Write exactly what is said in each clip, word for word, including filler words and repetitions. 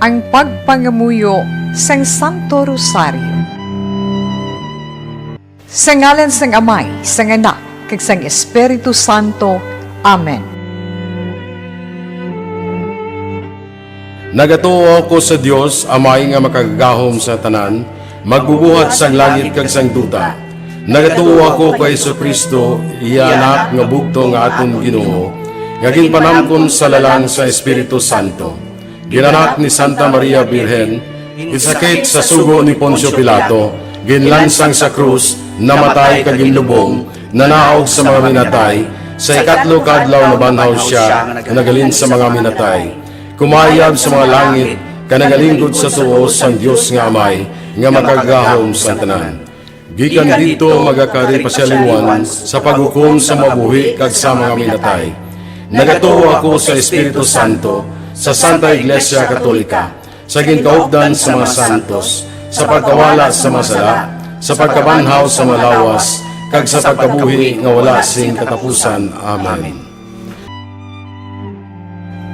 Ang pagpangamuyo sang Santo Rosario. Sa ngalan sang Amay, sang Anak, kag sang Espiritu Santo. Amen. Nagatuo ako sa Dios, Amay nga makagagahom sa tanan, magbubuhat sang langit kag sang duta. Nagatuo ako kay Jesu-Cristo, iya Anak nga bugtong nga aton Ginoo, nga ginpanamkon sa lalang sa Espiritu Santo. Ginanak ni Santa Maria Birhen, ginsakit sa sugo ni Poncio Pilato, ginlansang sa krus, namatay kag ginlubong, nanaog sa mga minatay, sa ikatlo ka adlaw nabanhaw sia, naghalin sa mga minatay. Kumayab sa mga langit, kag nagalinggod sa tuo sang Dios nga Amay, nga makagagahom sang tanan. Gikan didto magakari pa sia liwat sa paghukom sa mga buhi kag sa mga minatay. Nagatuo ako sa Espiritu Santo, sa Santa Iglesia Katolika, sa ginkaupdan sa mga santos, sa pagkawala sa mga sala, sa pagkabanhaw sa mga lawas, kag sa pagkabuhi nga wala sing katapusan. Amen.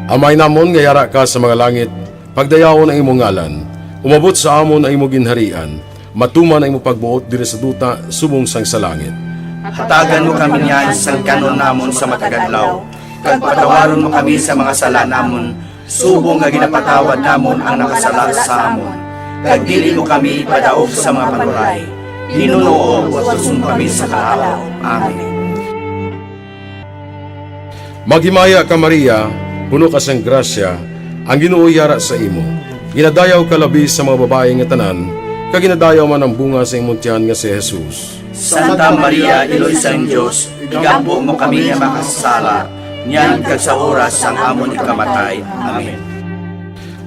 Amay namon nga yara ka sa mga langit, pagdayawon ang imo ngalan. Umabot sa amon ang imo ginharian. Matuman ang imo pagbuot diri sa duta subong sang sa langit. Hatagan mo kami niyan sang kan-on namon sa matag adlaw, kag patawaron mo kami sa mga sala namon, subong nga ginapatawad namon ang nakasala sa amon. Kag dili mo kami ipadaog sa mga panuray. Ginoo, utuson mo kami sa kahawa. Amen. Maghimaya ka, Maria, puno ka sang grasya, ang Ginoo yara sa imo. Ginadayaw ka labi sa mga babayi nga tanan, kag ginadayaw man ang bunga sa imong tiyan nga si Jesus. Santa Maria, Iloy sang Dios, igampo mo kami nga makasasala, niyan kag sa oras sang amon ikamatay. Amen.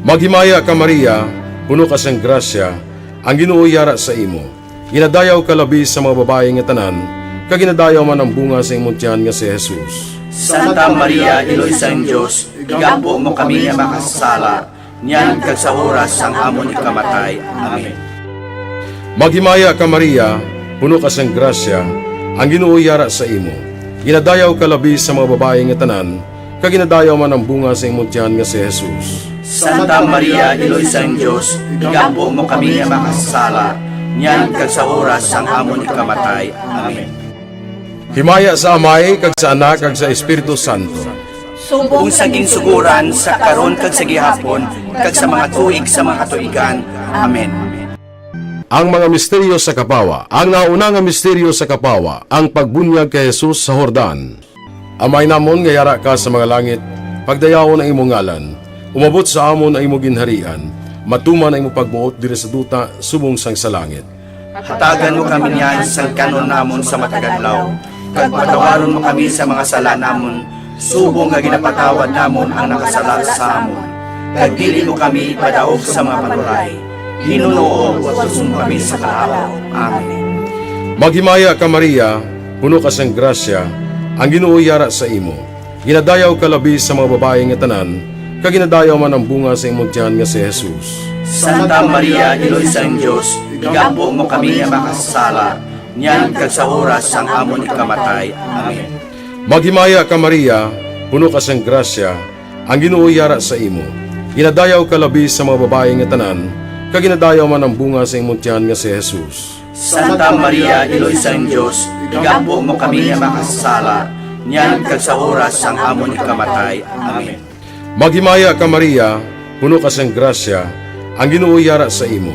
Maghimaya ka, Maria, puno ka sang grasya, ang Ginoo yara sa imo. Ginadayaw ka labi sa mga babayi nga tanan, kag ginadayaw man ang bunga sa imong tiyan nga si Jesus. Santa Maria, Iloy sang Dios, igampo mo kami nga makasasala, niyan kag sa oras sang amon ikamatay. Amen. Maghimaya ka, Maria, puno ka sang grasya, ang Ginoo yara sa imo. Ginadayaw ka labi sa mga babayi nga tanan, kag ginadayaw man ang bunga sa imong tiyan nga si Jesus. Santa Maria, Iloy sang Dios, igampo mo kami nga makasasala, niyan kag sa oras sang amon ikamatay. Amen. Himaya sa Amay, kag sa Anak, kag sa Espiritu Santo. Subong sa ginsugoran, sa karon, kag sa gihapon, kag sa mga tuig sa mga katuigan. Amen. Ang mga misteryo sa kapawa. Ang nauna nga misteryo sa kapawa, ang pagbunyag kay Jesus sa Jordan. Amay namon nga yara ka sa mga langit, pagdayawon ang imo ngalan. Umabot sa amon ang imo ginharian. Matuman ang imo pagbuot diri sa duta subong sang sa langit. Hatagan mo kami niyan sang kan-on namon sa matag adlaw, kag patawaron mo kami sa mga sala namon, subong nga ginapatawad namon ang nakasala sa amon. Kag dili mo kami ipadaog sa mga panuray. Ginoo, utuson mo kami sa kahawa. Amen. Maghimaya ka, Maria, puno ka sang grasya, ang Ginoo yara sa imo. Ginadayaw ka labi sa mga babayi nga tanan, kag ginadayaw man ang bunga sa imong tiyan nga si Jesus. Santa Maria, Iloy sang Dios, igampo mo kami nga makasasala, niyan kag sa oras sang amon ikamatay. Amen. Maghimaya ka, Maria, puno ka sang grasya, ang Ginoo yara sa imo. Ginadayaw ka labi sa mga babayi nga tanan, kag ginadayaw man ang bunga sa imong tiyan nga si Jesus. Santa Maria, Iloy sang Dios, igampo mo kami nga makasasala, niyan kag sa oras sang amon ikamatay. Amen. Maghimaya ka, Maria, puno ka sang grasya, ang Ginoo yara sa imo.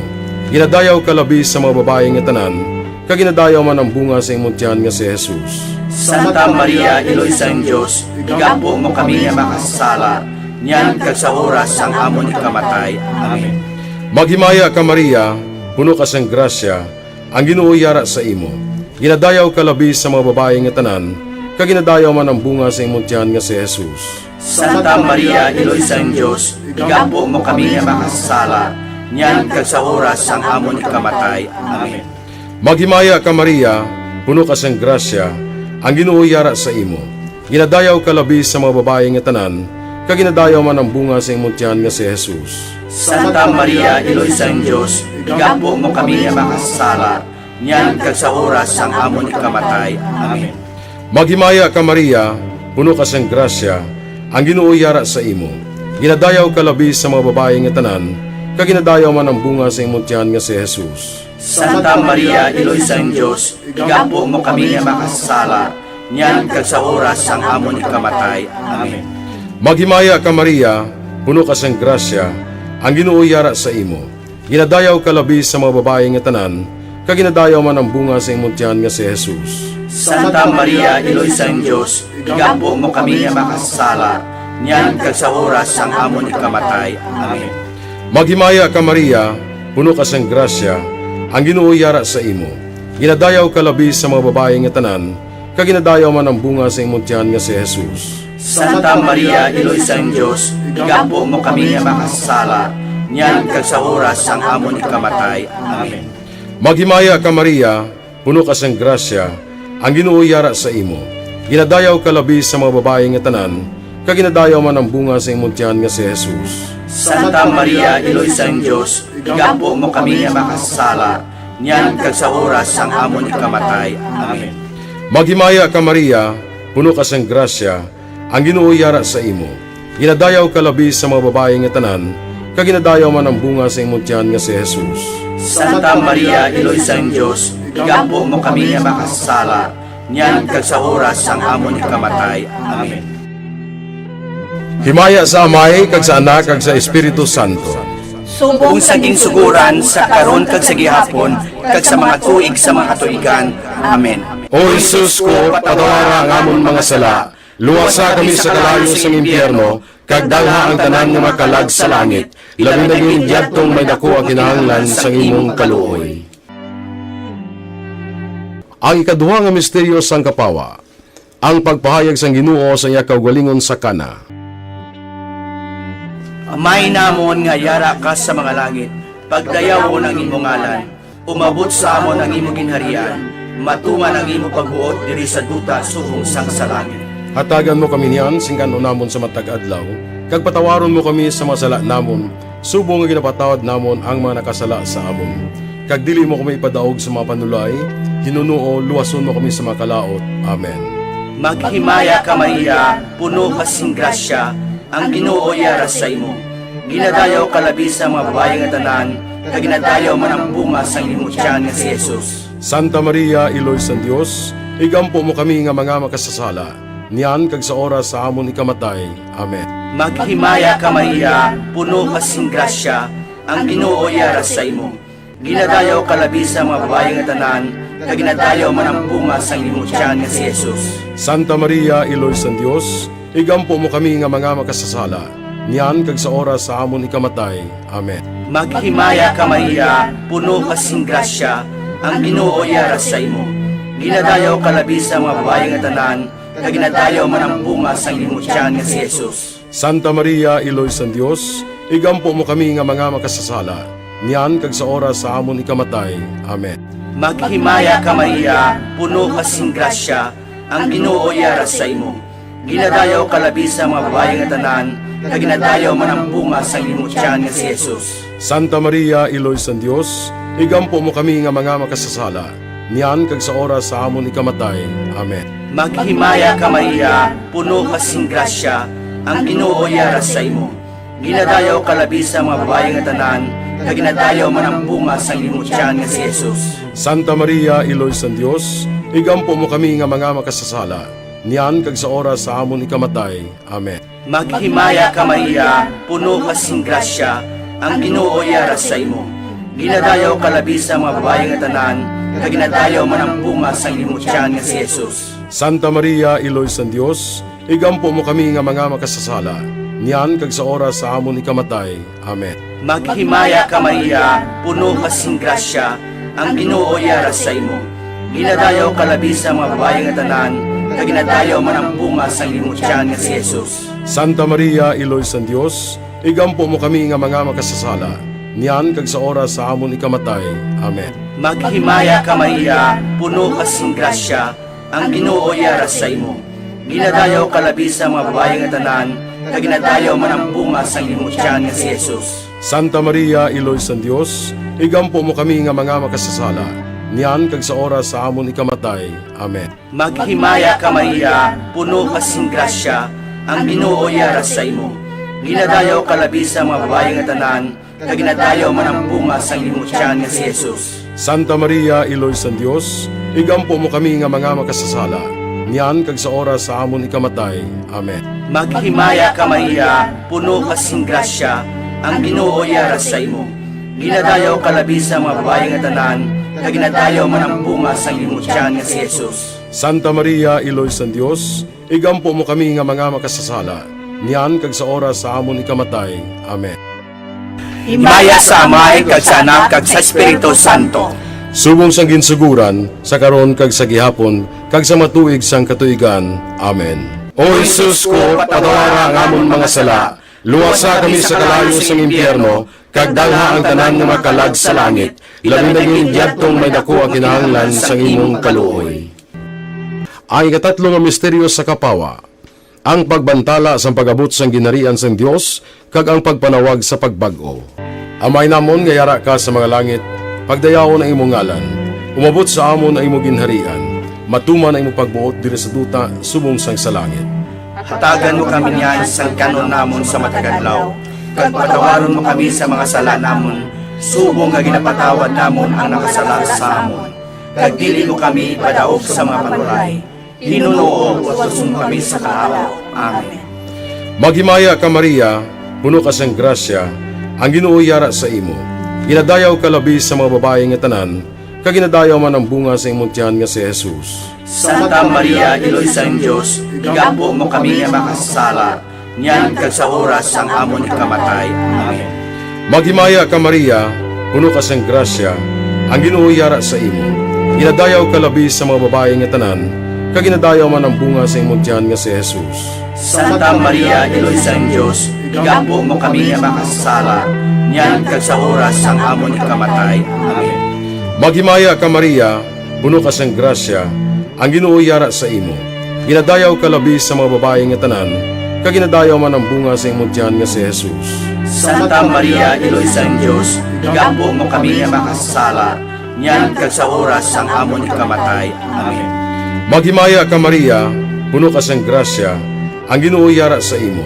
Ginadayaw ka labi sa mga babayi nga tanan, kag ginadayaw man ang bunga sa imong tiyan nga si Jesus. Santa Maria, Iloy sang Dios, igampo mo kami nga makasasala, niyan kag sa oras sang amon ikamatay. Amen. Maghimaya ka, Maria, puno ka sang grasya, ang Ginoo yara sa imo. Ginadayaw ka labi sa mga babayi nga tanan, kag ginadayaw man ang bunga sa imong tiyan nga si Jesus. Santa Maria, Iloy sang Dios, igampo mo kami nga makasasala, niyan kag sa oras sang amon ikamatay. Amen. Maghimaya ka, Maria, puno ka sang grasya, ang Ginoo yara sa imo. Ginadayaw ka labi sa mga babayi nga tanan, kag ginadayaw man ang bunga sa imong tiyan nga si Jesus. Santa Maria, Iloy sang Dios, igampo mo kami nga makasasala, niyan kag sa oras sang amon ikamatay. Amen. Maghimaya ka, Maria, puno ka sang grasya, ang Ginoo yara sa imo. Ginadayaw ka labi sa mga babayi nga tanan, kag ginadayaw man ang bunga sa imong tiyan nga si Jesus. Santa Maria, Iloy sang Dios, igampo mo kami nga makasasala, niyan kag sa oras sang amon ikamatay. Amen. Maghimaya ka, Maria, puno ka sang grasya, ang Ginoo yara sa imo. Ginadayaw ka labi sa mga babayi nga tanan, kag ginadayaw man ang bunga sa imong tiyan nga si Jesus. Santa Maria, Iloy sang Dios, igampo mo kami nga makasasala, niyan kag sa oras sang amon ikamatay. Amen. Maghimaya ka, Maria, puno ka sang grasya, ang Ginoo yara sa imo. Ginadayaw ka labi sa mga babayi nga tanan, kag ginadayaw man ang bunga sa imong tiyan nga si Jesus. Santa Maria, Iloy sang Dios, igampo mo kami nga makasasala, niyan kag sa oras sang amon ikamatay. Amen. Maghimaya ka, Maria, puno ka sang grasya, ang Ginoo yara sa imo. Ginadayaw ka labi sa mga babayi nga tanan, kag ginadayaw man ang bunga sa imong tiyan nga si Jesus. Santa Maria, Iloy sang Dios, igampo mo kami nga makasasala, niyan kag sa oras sang amon ikamatay. Amen. Maghimaya ka, Maria, puno ka sang grasya, ang Ginoo yara sa imo. Ginadayaw ka labi sa mga babayi nga tanan, kag ginadayaw man ang bunga sa imong tiyan nga si Jesus. Santa Maria, Iloy sang Dios, igampo mo kami nga makasasala, niyan kag sa oras sang amon ikamatay. Amen. Himaya sa Amay, kag sa Anak, kag sa Espiritu Santo. Subong sa ginsuguran, sa karon, kag sa gihapon, kag sa mga tuig sa mga katuigan. Amen. O Jesus ko, patawara ang amon mga sala, luwasa kami sa kalayo sang impyerno, kag dalha ang tanan nga mga kalag sa langit, labi na gid yadtong may daku ang kinahanglan sang imong kaluoy. Ang ikaduha nga misteryo sang kapawa, ang pagpahayag sang Ginoo sa iya kaugalingon sa Cana. Amay namon nga yara ka sa mga langit, pagdayawon ang imo ngalan, umabot sa amon ang imo ginharian, matuman ang imo pagbuot diri sa duta subong sang sa langit. Hatagan mo kami niyan sing kan-on namon sa matag adlaw, kag patawaron mo kami sa mga sala namon, subong nga ginapatawad namon ang mga nakasala sa amon. Kag dili mo kami ipadaog sa mga panulay, hinunoo, luwason mo kami sa mga kalaut. Amen. Maghimaya ka, Maria, puno ka sing grasya, ang Ginoo yara sa imo. Ginadayaw ka labi sa mga babayi nga tanan, kag ginadayaw man ang bunga sang imo tiyan nga si Jesus. Santa Maria, Iloy sang Dios, igampo mo kami nga mga makasasala, niyan kag sa oras sa amon ikamatay. Amen. Maghimaya ka, Maria, puno ka sing grasya, ang Ginoo yara sa imo. Ginadayaw ka labi sa mga babayi nga tanan, kag ginadayaw man ang bunga sang imo tiyan nga si Jesus. Santa Maria, Iloy sang Dios, igampo mo kami nga mga makasasala, niyan kag sa oras sa amon ikamatay. Amen. Maghimaya ka, Maria, puno ka sing grasya, ang Ginoo yara sa imo. Ginadayaw ka labi sa mga babayi nga tanan, kag ginadayaw man ang bunga sang imo tiyan nga si Jesus. Santa Maria, Iloy sang Dios, igampo mo kami nga mga makasasala, niyan kag sa oras sa amon ikamatay. Amen. Maghimaya ka, Maria, puno ka sing grasya, ang Ginoo yara sa imo. Ginadayaw ka labi sa mga babayi nga tanan, kag ginadayaw man ang bunga sang imo tiyan nga si Jesus. Santa Maria, Iloy sang Dios, igampo mo kami nga mga makasasala, niyan kag sa oras sa amon ikamatay. Amen. Maghimaya ka, Maria, puno ka sing grasya, ang Ginoo yara sa imo. Ginadayaw ka labi sa mga babayi nga tanan, kag ginadayaw man ang bunga sang imo tiyan nga si Jesus. Santa Maria, Iloy sang Dios, igampo mo kami nga mga makasasala, niyan kag sa oras sa amon ikamatay. Amen. Maghimaya ka, Maria, puno ka sing grasya, ang Ginoo yara sa imo. Ginadayaw ka labi sa mga babayi nga tanan, kag ginadayaw man ang bunga sang imo tiyan nga si Jesus. Santa Maria, Iloy sang Dios, igampo mo kami nga mga makasasala, niyan kag sa oras sa amon ikamatay. Amen. Maghimaya ka, Maria, puno ka sing grasya, ang Ginoo yara sa imo. Ginadayaw ka labi sa mga babayi nga tanan, kag ginadayaw man ang bunga sang imo tiyan nga si Jesus. Santa Maria, Iloy sang Dios, igampo mo kami nga mga makasasala, niyan kag sa oras sa amon ikamatay. Amen. Maghimaya ka, Maria, puno ka sing grasya, ang Ginoo yara sa imo. Ginadayaw ka labi sa mga babayi nga tanan, kag ginadayaw man ang bunga sang imo tiyan nga si Jesus. Santa Maria, Iloy sang Dios, igampo mo kami nga mga makasasala, niyan kag sa oras sa amon ikamatay. Amen. Maghimaya ka, Maria, puno ka sing grasya, ang Ginoo yara sa imo. Ginadayaw ka labi sa mga babayi nga tanan, kag ginadayaw man ang bunga sang imong tiyan nga si Jesus. Santa Maria, Iloy sang Dios, igampo mo kami nga mga makasasala, niyan kag sa oras sa amon ikamatay. Amen. Maghimaya ka, Maria, puno ka sing grasya, ang Ginoo yara sa imo. Ginadayaw ka labi sa mga babayi nga tanan, kag ginadayaw man ang bunga sang imong tiyan nga si Jesus. Santa Maria, Iloy sang Dios, igampo mo kami nga mga makasasala, niyan kag sa oras sa amon ikamatay. Amen. Himaya sa Amay, kag sa Anak, kag sa Espiritu Santo. Subong sang ginsuguran, sa karon kag sa gihapon, kag sa mga tuig sang katuigan. Amen. O Jesus ko, patawara ang amon mga sala, luwasa kami sa kalayo sang impyerno, kag dalha ang tanan nga makalag sa langit, labi na gid yadtong may daku ang kinahanglan sang imong kaluoy. Ang ikatatlo nga misteryo sa kapawa, ang pagbantala sang pag-abot sang ginharian sang Dios kag ang pagpanawag sa pagbag-o. Amay namon nga yara ka sa mga langit, pagdayawon ang imong ngalan. Umabot sa amon ang imong ginharian. Matuman ang imong pagbuot diri sa duta subong sang sa langit. Hatagan mo kami niyan sang kan-on namon sa matag adlaw, kag patawaron mo kami sa mga sala namon, subong nga ginapatawad namon ang nakasala sa amon. Kag dili mo kami ipadaog sa mga panuray, Ginoo, utuson mo kami sa kahawa. Amen. Maghimaya ka, Maria, puno ka sang grasya, ang Ginoo yara sa imo. Ginadayaw ka labi sa mga babayi nga tanan, kag ginadayaw man ang bunga sa imong tiyan nga si Jesus. Santa Maria, Iloy sang Dios, igampo mo kami nga makasasala, niyan kag sa oras sang amon ikamatay. Amen. Maghimaya ka, Maria, puno ka sang grasya, ang Ginoo yara sa imo. Ginadayaw ka labi sa mga babayi nga tanan, kag ginadayaw man ang bunga sa imong tiyan nga si Jesus. Santa Maria, Iloy sang Dios, igampo mo kami nga makasasala, niyan kag sa oras sang amon ikamatay. Amen. Maghimaya ka, Maria, puno ka sang grasya, ang Ginoo yara sa imo. Ginadayaw ka labi sa mga babayi nga tanan, kag ginadayaw man ang bunga sa imong tiyan nga si Jesus. Santa Maria, Iloy sang Dios, igampo mo kami nga makasasala, niyan kag sa oras sang amon ikamatay. Amen. Maghimaya ka, Maria, puno ka sang grasya, ang Ginoo yara sa imo.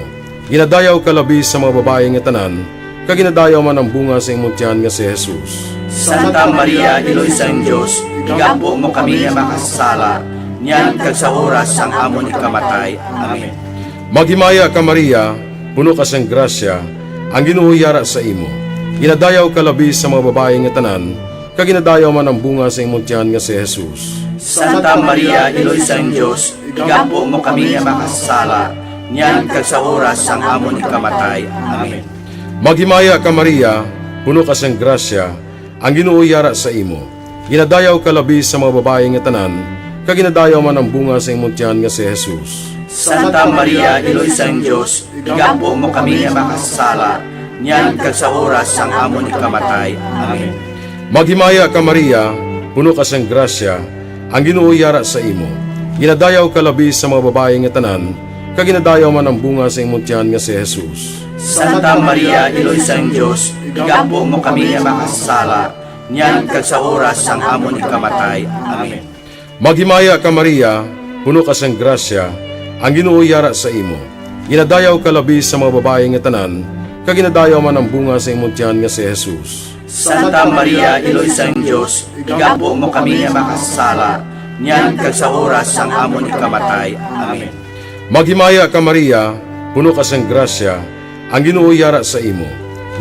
Ginadayaw ka labi sa mga babayi nga tanan, kag ginadayaw man ang bunga sa imong tiyan nga si Jesus. Santa Maria, Iloy sang Dios, igampo mo kami nga makasasala, niyan kag sa oras sang amon ikamatay. Amen. Maghimaya ka, Maria, puno ka sang grasya, ang Ginoo yara sa imo. Ginadayaw ka labi sa mga babayi nga tanan, kag ginadayaw man ang bunga sa imong tiyan nga si Jesus. Santa Maria, Iloy sang Dios, igampo mo kami nga makasasala, niyan kag sa oras sang amon ikamatay. Amen. Maghimaya ka, Maria, puno ka sang grasya, ang Ginoo yara sa imo. Ginadayaw ka labi sa mga babayi nga tanan, kag ginadayaw man ang bunga sa imong tiyan nga si Jesus. Santa Maria, Iloy sang Dios, igampo mo kami nga makasasala, niyan kag sa oras sang amon ikamatay. Amen. Maghimaya ka, Maria, puno ka sang grasya, ang Ginoo yara sa imo. Ginadayaw ka labi sa mga babayi nga tanan, kag ginadayaw man ang bunga sa imong tiyan nga si Jesus. Santa Maria, Iloy sang Dios, igampo mo kami nga makasasala, niyan kag sa oras sang amon ikamatay. Amen. Maghimaya ka, Maria, puno ka sang grasya, ang Ginoo yara sa imo. Ginadayaw ka labi sa mga babayi nga tanan, kag ginadayaw man ang bunga sa imong tiyan nga si Jesus. Santa Maria, Iloy sang Dios, igampo mo kami nga makasasala, niyan kag sa oras sang amon ikamatay. Amen. Maghimaya ka, Maria, puno ka sang grasya, ang Ginoo yara sa imo.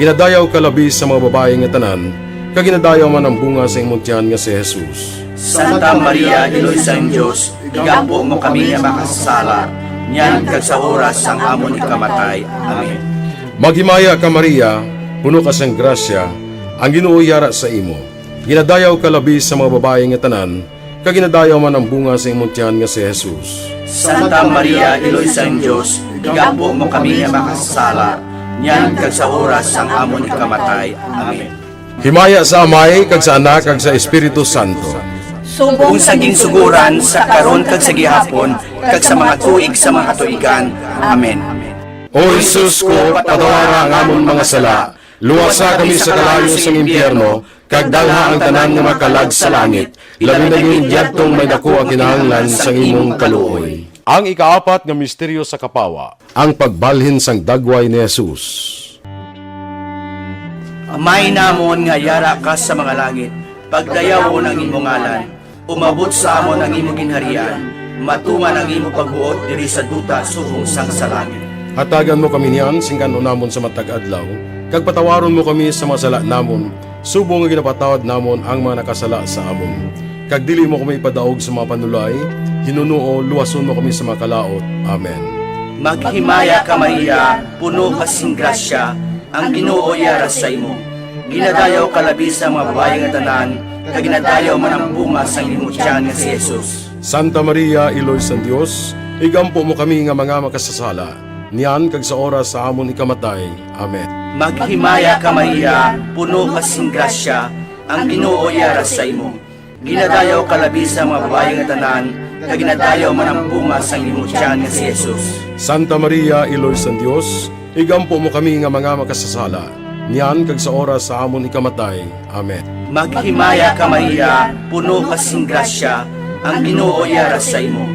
Ginadayaw ka labi sa mga babayi nga tanan, kag ginadayaw man ang bunga sa imong tiyan nga si Jesus. Santa Maria, Iloy sang Dios, igampo mo kami nga makasasala, niyan kag sa oras sang amon ikamatay. Amen. Maghimaya ka, Maria, puno ka sang grasya, ang Ginoo yara sa imo. Ginadayaw ka labi sa mga babayi nga tanan, kag ginadayaw man ang bunga sa imong tiyan nga si Jesus. Santa Maria, Iloy sang Dios, igampo mo kami nga makasasala, niyan kag sa oras sang amon ikamatay. Amen. Himaya sa Amay, kag sa Anak, kag sa Espiritu Santo. Subong sa ginsuguran, sa karon, kag sa gihapon, kag sa mga tuig sa mga katuigan. Amen. O Jesus ko, patawara ang amon mga sala, luwasa kami sa kalayo sang impyerno, kag dalha ang tanan nga makalag sa langit, labi na gid yadtong may daku ang kinahanglan sang imong kaluoy. Ang ikaapat nga misteryo sa kapawa, ang pagbalhin sang dagway ni Jesus. Amay namon nga yara ka sa mga langit, pagdayawon ang imo ngalan, umabot sa amon ang imo ginharian, matuman ang imo pagbuot diri sa duta subong sang sa langit. Hatagan mo kami niyan sing kan-on namon sa matag adlaw, kag patawaron mo kami sa mga sala namon, subong nga ginapatawad namon ang mga nakasala sa amon. Kag dili mo kami ipadaog sa mga panulay, hinunoo, luwason mo kami sa mga kalaut. Amen. Maghimaya ka, Maria, puno ka sing grasya, ang Ginoo yara sa imo. Ginadayaw ka labi sa mga babayi nga tanan, kag ginadayaw man ang bunga sang imo tiyan nga si Jesus. Santa Maria, Iloy sang Dios, igampo mo kami nga mga makasasala, niyan kag sa oras sa amon ikamatay. Amen. Maghimaya ka, Maria, puno ka sing grasya, ang Ginoo yara sa imo. Ginadayaw ka labi sa mga babayi nga tanan, kag ginadayaw man ang bunga sang imo tiyan nga si Jesus. Santa Maria, Iloy sang Dios, igampo mo kami nga mga makasasala, niyan kag sa oras sa amon ikamatay. Amen. Maghimaya ka, Maria, puno ka sing grasya, ang Ginoo yara sa imo.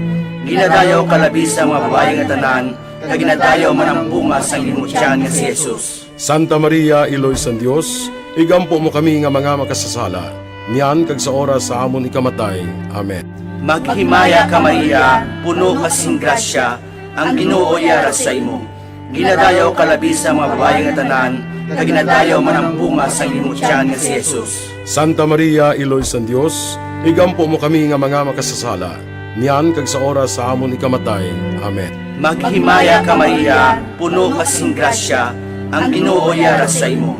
Ginadayaw ka labi sa mga babayi nga tanan, kag ginadayaw man ang bunga sang imo tiyan nga si Jesus. Santa Maria, Iloy sang Dios, igampo mo kami nga mga makasasala, niyan kag sa oras sa amon ikamatay. Amen. Maghimaya ka, Maria, puno ka sing grasya, ang Ginoo yara sa imo. Ginadayaw ka labi sa mga babayi nga tanan, kag ginadayaw man ang bunga sang imo tiyan nga si Jesus. Santa Maria, Iloy sang Dios, igampo mo kami nga mga makasasala, niyan kag sa oras sa amon ikamatay. Amen. Maghimaya ka, Maria, puno ka sing grasya, ang Ginoo yara sa imo.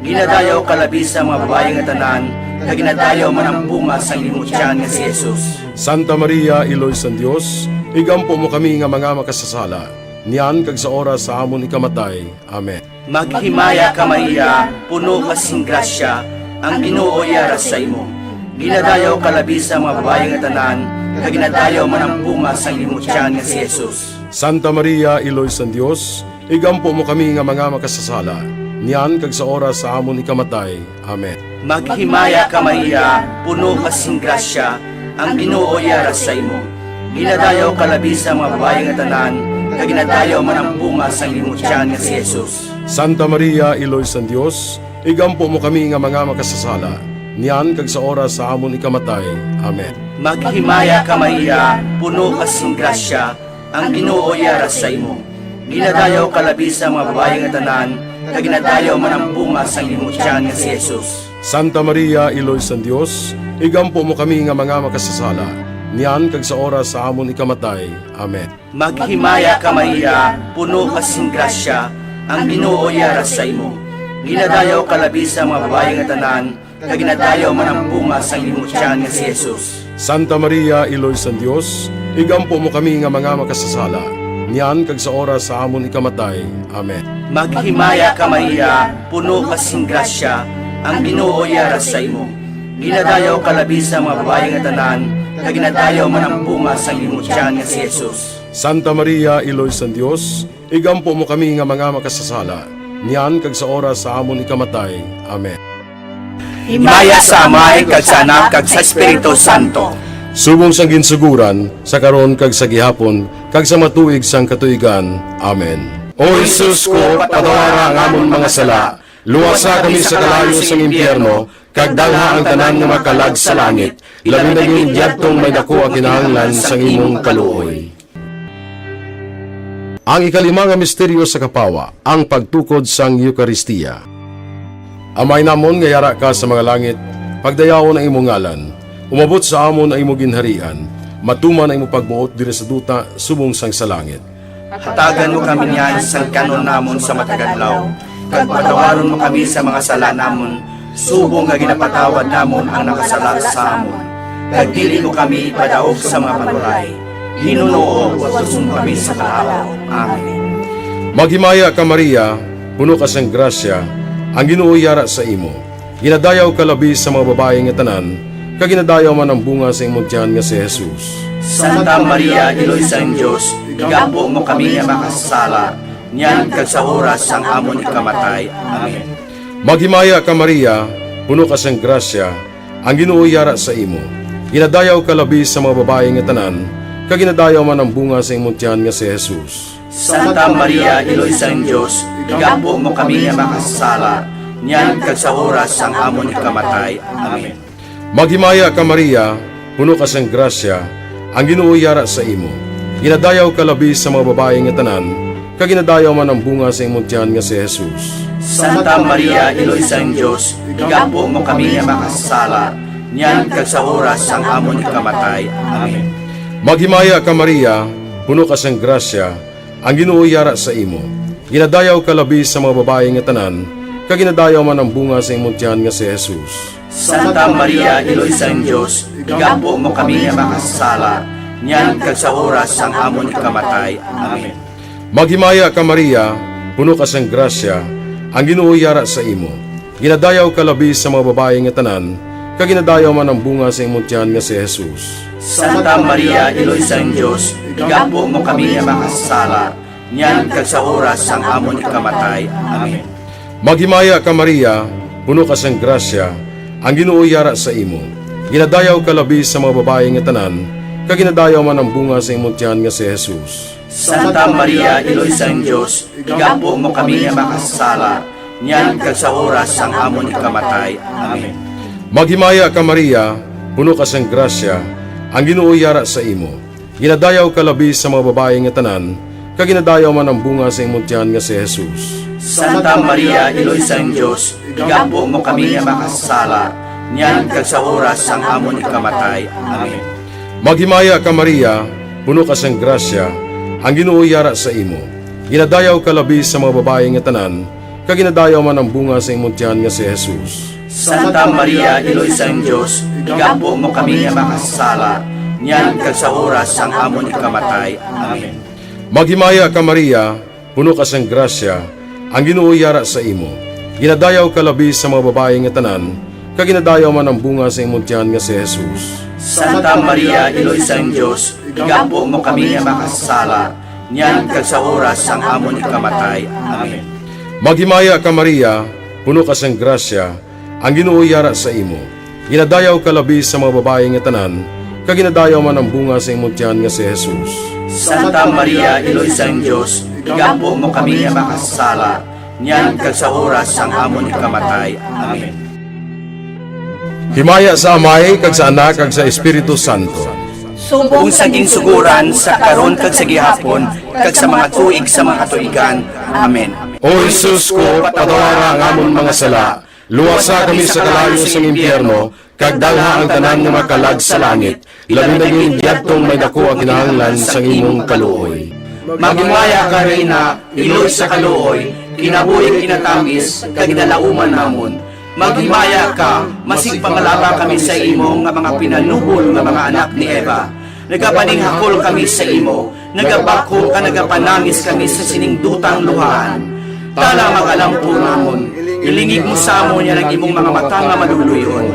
Ginadayaw ka labi sa mga babayi nga tanan, kag ginadayaw man ang bunga sang imo tiyan nga si Jesus. Santa Maria, Iloy sang Dios, igampo mo kami nga mga makasasala, niyan kag sa oras sa amon ikamatay. Amen. Maghimaya ka, Maria, puno ka sing grasya, ang Ginoo yara sa imo. Ginadayaw ka labi sa mga babayi nga tanan, kag ginadayaw man ang bunga sang imo tiyan nga si Jesus. Santa Maria, Iloy sang Dios, igampo mo kami nga mga makasasala, niyan kag sa oras sa amon ikamatay. Amen. Maghimaya ka, Maria, puno ka sing grasya, ang Ginoo yara sa imo. Ginadayaw ka labi sa mga babayi nga tanan, kag ginadayaw man ang bunga sang imo tiyan nga si Jesus. Santa Maria, Iloy sang Dios, igampo mo kami nga mga makasasala, niyan kag sa oras sa amon ikamatay. Amen. Maghimaya ka, Maria, puno ka sing grasya, ang Ginoo yara sa imo. Ginadayaw ka labi sa mga babayi nga tanan, kag ginadayaw man ang bunga sang imo tiyan nga si Jesus. Santa Maria, Iloy sang Dios, igampo mo kami nga mga makasasala, niyan kag sa oras sa amon ikamatay. Amen. Maghimaya ka, Maria, puno ka sing grasya, ang Ginoo yara sa imo. Ginadayaw ka labi sa mga babayi nga tanan, kag ginadayaw man ang bunga sang imo tiyan nga si Jesus. Santa Maria, Iloy sang Dios, igampo mo kami nga mga makasasala, niyan kag sa oras sa amon ikamatay. Amen. Maghimaya ka, Maria, puno ka sing grasya, ang Ginoo yara sa imo. Ginadayaw ka labi sa mga babayi nga tanan, kag ginadayaw man ang bunga sang imo tiyan nga si Jesus. Santa Maria, Iloy sang Dios, igampo mo kami nga mga makasasala, niyan kag sa oras sa amon ikamatay. Amen. Himaya sa Amay, kag sa Anak, kag sa Espiritu Santo. Subong sang ginsuguran, sa karon, kag sa gihapon, kag sa mga tuig sang katuigan. Amen. O Jesus ko, patawara ang amon mga sala, luwasa kami sa kalayo sang impyerno, kag dalha ang tanan nga mga kalag sa langit, labi na gid yadtong may daku ang kinahanglan sang imong kaluoy. Ang ikalima nga misteryo sa kapawa, ang pagtukod sang Eukaristia. Amay namon nga yara ka sa mga langit, pagdayawon ang imo ngalan, umabot sa amon ang imo ginharian, matuman ang imo pagbuot diri sa duta subong sang sa langit. Hatagan mo kami niyan sang kan-on namon sa matag adlaw, kag patawaron mo kami sa mga sala namon, subong nga ginapatawad namon ang nakasala sa amon. Kag dili mo kami ipadaog sa mga panulay, hinunoo, luwason mo kami sa kalaut. Amen. Maghimaya ka, Maria, puno ka sang grasya, ang Ginoo yara sa imo. Ginadayaw ka labi sa mga babayi nga tanan, kag ginadayaw man ang bunga sa imong tiyan nga si Jesus. Santa Maria, Iloy sang Dios, igampo mo kami nga makasasala, niyan kag sa oras sang amon ikamatay. Amen. Maghimaya ka, Maria, puno ka sang grasya, ang Ginoo yara sa imo. Ginadayaw ka labi sa mga babayi nga tanan, kag ginadayaw man ang bunga sa imong tiyan nga si Jesus. Santa Maria, Iloy sang Dios, igampo mo kami nga makasasala, niyan kag sa oras sang amon ikamatay. Amen. Maghimaya ka, Maria, puno ka sang grasya, ang Ginoo yara sa imo. Ginadayaw ka labi sa mga babayi nga tanan, kag ginadayaw man ang bunga sa imong tiyan nga si Jesus. Santa Maria, Iloy sang Dios, igampo mo kami nga makasasala, niyan kag sa oras sang amon ikamatay. Amen. Maghimaya ka, Maria, puno ka sang grasya, ang Ginoo yara sa imo. Ginadayaw ka labi sa mga babayi nga tanan, kag ginadayaw man ang bunga sa imong tiyan nga si Jesus. Santa Maria, Iloy sang Dios, igampo mo kami nga makasasala, niyan kag sa oras sang amon ikamatay. Amen. Maghimaya ka, Maria, puno ka sang grasya, ang Ginoo yara sa imo. Ginadayaw ka labi sa mga babayi nga tanan, kag ginadayaw man ang bunga sa imong tiyan nga si Jesus. Santa Maria, Iloy sang Dios, igampo mo kami nga makasasala, niyan kag sa oras sang amon ikamatay. Amen. Maghimaya ka, Maria, puno ka sang grasya, ang Ginoo yara sa imo. Ginadayaw ka labi sa mga babayi nga tanan, kag ginadayaw man ang bunga sa imong tiyan nga si Jesus. Santa Maria, Iloy sang Dios, igampo mo kami nga makasasala, niyan kag sa oras sang amon ikamatay. Amen. Maghimaya ka, Maria, puno ka sang grasya, ang Ginoo yara sa imo. Ginadayaw ka labi sa mga babayi nga tanan, kag ginadayaw man ang bunga sa imong tiyan nga si Jesus. Santa Maria, Iloy sang Dios, igampo mo kami nga makasasala, niyan kag sa oras sang amon ikamatay. Amen. Maghimaya ka, Maria, puno ka sang grasya, ang Ginoo yara sa imo. Ginadayaw ka labi sa mga babayi nga tanan, kag ginadayaw man ang bunga sa imong tiyan nga si Jesus. Santa Maria, Iloy sang Dios, igampo mo kami nga makasasala, niyan kag sa oras sang amon ikamatay. Amen. Maghimaya ka, Maria, puno ka sang grasya, ang Ginoo yara sa imo. Ginadayaw ka labi sa mga babayi nga tanan, kag ginadayaw man ang bunga sa imong tiyan nga si Jesus. Santa Maria, Iloy sang Dios, igampo mo kami nga makasasala, niyan kag sa oras sang amon ikamatay. Amen. Maghimaya ka, Maria, puno ka sang grasya, ang Ginoo yara sa imo. Ginadayaw ka labi sa mga babayi nga tanan, kag ginadayaw man ang bunga sa imong tiyan nga si Jesus. Santa Maria, Iloy sang Dios, igampo mo kami nga makasasala, niyan kag sa oras sang amon ikamatay. Amen. Himaya sa Amay, kag sa Anak, kag sa Espiritu Santo. Subong sa ginsugoran, sa karon, kag sa gihapon, kag sa mga tuig sa mga katuigan. Amen. O Jesus ko, patawara ang amon mga sala, luwasa kami sa kalayo sang impyerno, kag dalha ang tanan nga makalag sa langit, labi na gid yadtong may daku ang kinahanglan sang imong kaluoy. Maghimaya ka, Reyna, iloy sa kaluoy, kinabuhi kinatamis, kag ginalauman namon. Maghimaya ka, masigpangalaba kami sa imo nga mga pinanubol nga mga anak ni Eva. Nagapaninghakol kami sa imo, nagabakho ka, nagapanangis kami sa sining dutang luhaan. Tala, mag-alampo namon, ilingig mo sa amon yan ang imong mga mata nga maluluy-on.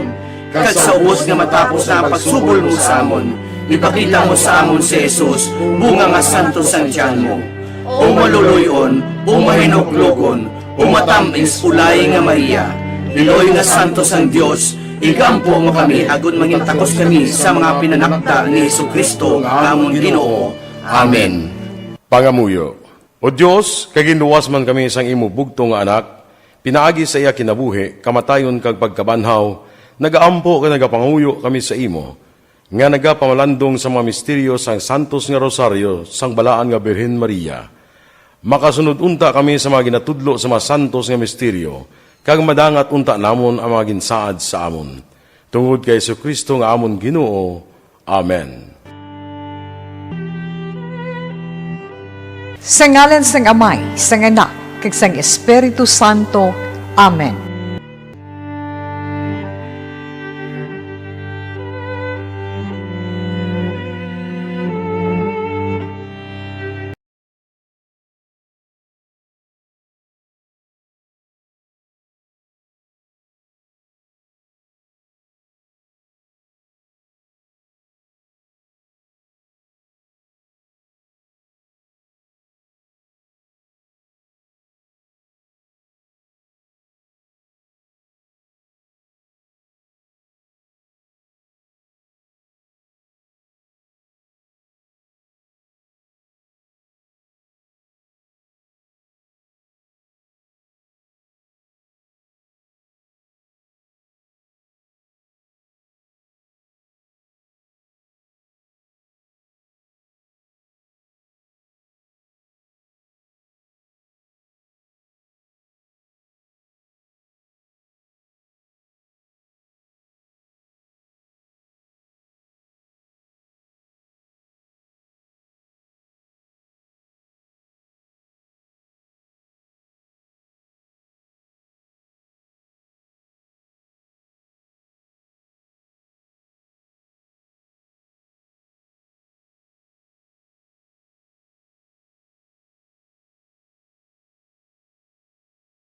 Kag sa ubos nga matapos na ang pagsubol mo sa amon, ipakita mo sa amon si Jesus, bunga nga santo sang tiyan mo. O maluluy-on, o mahinuklogon, o matamis, ulay nga Maria, iloy nga santo sang Dios, igampo mo kami agod mangin takos kami sa mga pinanakda ni Jesu-Cristo nga amon Ginoo. Amen. Pangamuyo. O Dios, kay ginluwas man kami sang imo bugtong nga Anak, pinaagi sa iya kinabuhi, kamatayon, kag pagkabanhaw, nagaampo kag nagapangamuyo kami sa imo, nga nagapamalandong sa mga misteryo sang santos nga rosaryo sang balaan nga Birhen Maria. Makasunod unta kami sa mga ginatudlo sa mga santos nga misteryo, kag madangat unta namon ang mga ginsaad sa amon. Tungod kay Jesu-Cristo nga amon Ginoo. Amen. Sa ngalan sang Amay, sang Anak, kag sang Espiritu Santo. Amen.